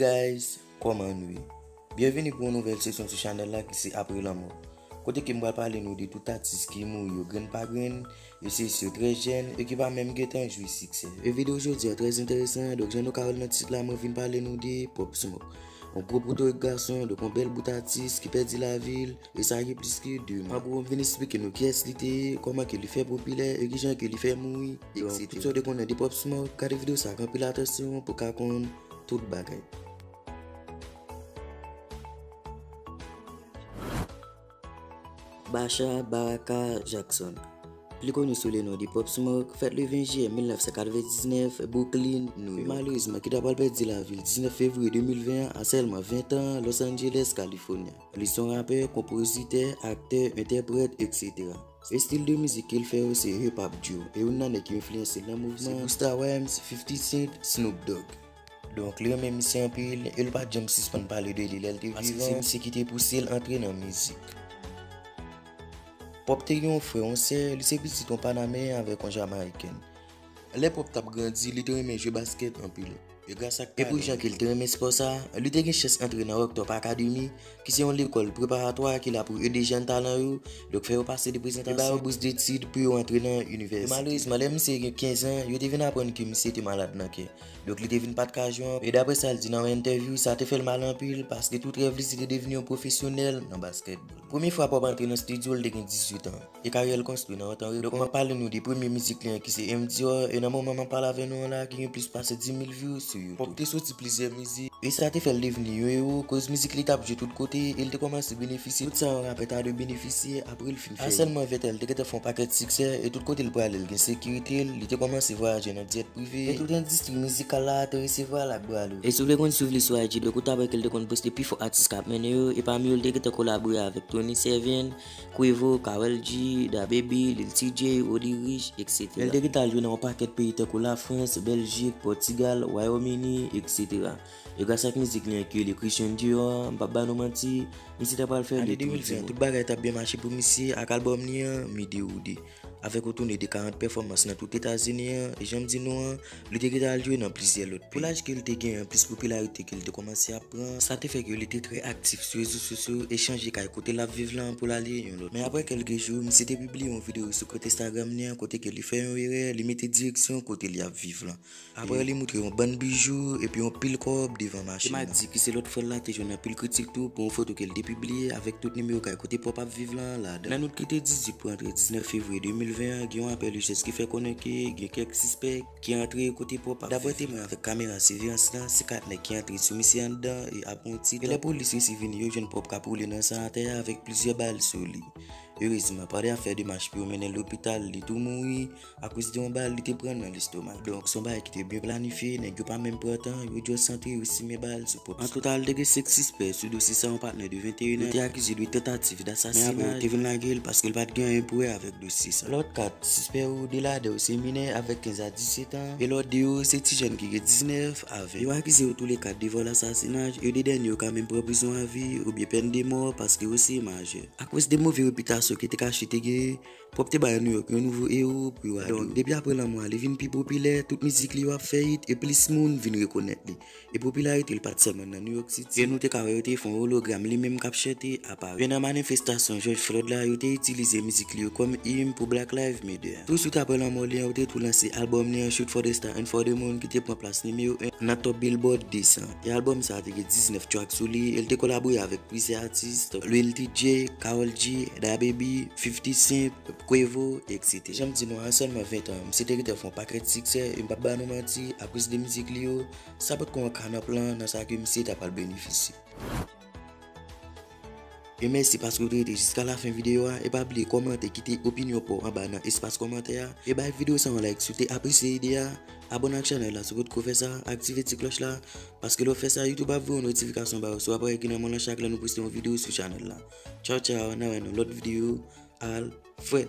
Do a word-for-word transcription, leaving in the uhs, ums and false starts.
Guys, kòman nou ye? Byenvini pou yon nouvèl sesyon sou chanèl la ki se Apre Lanmò. Kote ke m pral pale nou de tout atis ki mouri yo grenn pa grenn, e se yo trè jèn, e ki pa menm gentan jwi siksè. E videyo jodi a trè enteresan, donk jan nou ka wè l nan tit la, mwen vin pale nou de Pop Smoke. Yon gwo potorik gason, donk yon bèl bout atis ki pèdi lavi l, e sa gen plis ke de mwa. An gwo, m vin esplike nou kiyès li te ye, kòman ke li fè popilè, e kijan ke li fè mouri, etsetera. Donk, tout sa w te konnen de Pop Smoke, gade videyo sa ak anpil atansyon pou w ka konn tout bagay. Bacha Baraka Jackson, pli koni sou le non de Pop Smoke, fèt le ven jiyè mil nèf san katrevendiznèf, Brooklyn, New York. Malerezman, ki ta pral pèdi lavi l diznèf fevriye de mil ven an, a sèlman ven tan, Los Angeles, California. Li se yon rapè, konpozitè, aktè, entèprèt, etsetera. Estil de mizik ke l fè yo se hip hop drill, e youn nan nèg ki enfliyanse l nan mouvman se Busta Rhymes, fifty Cent, Snoop Dogg. Donk, li renmen misye anpil, e l pa t janm sispann pale de li lè l te vivan, paske se misye ki te pouse l antre nan mizik. Pop te gen yon frè, yon sè, li se pitit yon Panameyen avèk yon Jamayiken. Lè Pop t ap grandi, li te renmen jwe baskèt anpil. E gras ak, e pou jan ke l te renmen spò sa, li te gen chans antre nan Rock Top Academy, ki se yon lekòl preparatwa ki la pou ede jèn talan yo, donk fè yo pase de prezantasyon, e ba yo bous detid pou yo antre nan inivèsite. E malerezman, lè misye gen kenz an, yo te vin aprann ke misye te malad nan kè. Donk, li te vin pa t ka jwe ankò. E daprè sa l di nan yon entèvyou, sa te fè l mal anpil, paske tout rèv li se te devni yon pwofesyonèl nan baskètbòl. Premye fwa Pop antre nan estidyo, l te gen dizuit an. E karyè l konstwi nan yon tan rekò. Donk, m ap pale nou de premye mizik li an ki se M Dior, e nan moman m ap pale avè nou an la, ki gen plis pase dis mil views sou YouTube. Pop te soti plizyè mizik, e sa te fè l devni yon ewo, koz mizik li t ap jwe tout kote, e l te kòmanse benefisye tout sa yon rapè ta dwe benefisye apre l fin fè. A sèlman ven tan, li te gentan fè yon pakèt siksè, e tout kote l prale, l gen sekirite l, li te kòmanse vwayaje nan jet prive, e tout endistri mizikal la te resevwa l ak bra louvri. E si w vle konn swiv li sou I G, donk ou ta wè ke l te konn poste pi fò atis k ap mennen yo, e pami yo, l te gentan kolabore avèk Tony Seven, Quavo, Karol G, DaBaby, Lil Tjay, Roddy Ricch, etsetera. Lè l te gentan al jwe nan yon pakèt peyi tankou Lafrans, Bèljik, Pòtigal, Wayomini, etsetera. E gras ak mizik li an ki rele Christian Dior, m p ap ba nou manti, misye ta pral fè le tou di mond. Ane de mil ven, tout bagay t ap byen mache pou misye ak albòm li an, Mi Deroute, avèk yon toune de karant pèfòmans nan tout Etazini an, e jan m di nou an, li te gentan al jwe nan plizyè lòt peyi. Pou laj ke l te genyen an, plis popilarite ke l te kòmanse ap pran, sa te fè ke li te trè aktif sou rezo sosyo, e chanje kay kote l ap viv lan pou l ale yon lòt kote. Men apre kèlke jou, misye te pibliye yon videyo sou kont Instagram li an, kote ke li fè yon erè, li mete direksyon kote li ap viv lan. Apre, li moutre yon bann bijou epi yon pil kòb devan machin nan. E m a di ki se lòt fwa l la te jwenn anpil kritik tou pou yon foto ke l te pibliye avèk tout nimewo kay kote Pop ap viv lan ladan. Nan nout ki te dizuit pou antre diznèf fevriye de mil ven an, gen yon apèl ijans ki fè konnen ke gen kèk sispèk ki antre kote Pop ap viv. Daprè temwen avèk kamera siveyans lan, se kat nèg ki antre sou misye anndan e ap pran yon ti tan. E lè polis resi vini, yo jwenn Pop k ap woule nan san atè a avèk plizyè bal sou li. Erezman, pandan y ap fè demach pou yo mennen l lopital, li tou mouri akoz de yon bal li te pran nan lestoma. Donk, se yon bagay ki te byen planifye, nèg yo pa menm pran tan, yo just antre, yo simen bal sou Pop. An total, te gen senk sispè sou dosye sa, yon patnè de venteyen an, yo te akize de tantativ dasasinaj. Men apre, yo te vin lage l paske l pa t gen anyen pou wè avèk dosye sa. Lòt kat sispè yo, de ladan yo se minè avèk kenz a disèt an, e lòt de yo se ti jèn ki gen diznèf a ven. Yo akize yo toulèkat de vòl, asasinaj, e de dènye yo ka menm pran prizon avi oubyen pèn de mò paske yo se majè. Akoz de move repitasyon ke Tekashi te genyen, Pop te bay New York yon nouvo ewo pou yo adore. Donk, depi apre lanmò a, li vin pi popilè, tout mizik li yo ap fè hit, e plis moun vin rekonèt li. E popilarite l pa t sèlman nan New York City. E nou te ka wè yo te fè yon ologram li menm k ap chante aparèt. Men nan manifestasyon George Floyd la, yo te itilize mizik li yo kòm im pou Black Lives Matter. Tou swit apre lanmò li an, yo te tou lanse albòm li an Shoot for the Stars and for the Moon ki te pran plas nimewo en nan top Billboard de san. E albòm sa a te gen diznèf track sou li, e l te kolabore avèk plizyè atis, tankou Lil Tjay, Karol G, DaBaby, fifty Cent, Quavo, etsetera. Jan m di nou an, sèlman ven tan, misye te gentan fè yon pakèt siksè, e m p ap ba nou manti, akoz de mizik li yo, sa potko yon ka nan plan nan sa ke misye ta pral benefisye. E mèsi paske w te rete jiska lafen videyo a, e pa bliye kòmante, kite opinyon pa w anba nan espas kòmantè a, e bay videyo sa yon like si w te apresye ide a, abòne ak chanèl la si w potko fè sa, aktive ti klòch la, paske lè w fè sa, YouTube ap voye yon notifikasyon ba w si w ap reyagine nan chak lè nou poste yon videyo sou chanèl la. Tchaw, tchaw, n a wè nan lòt videyo. Al frèt.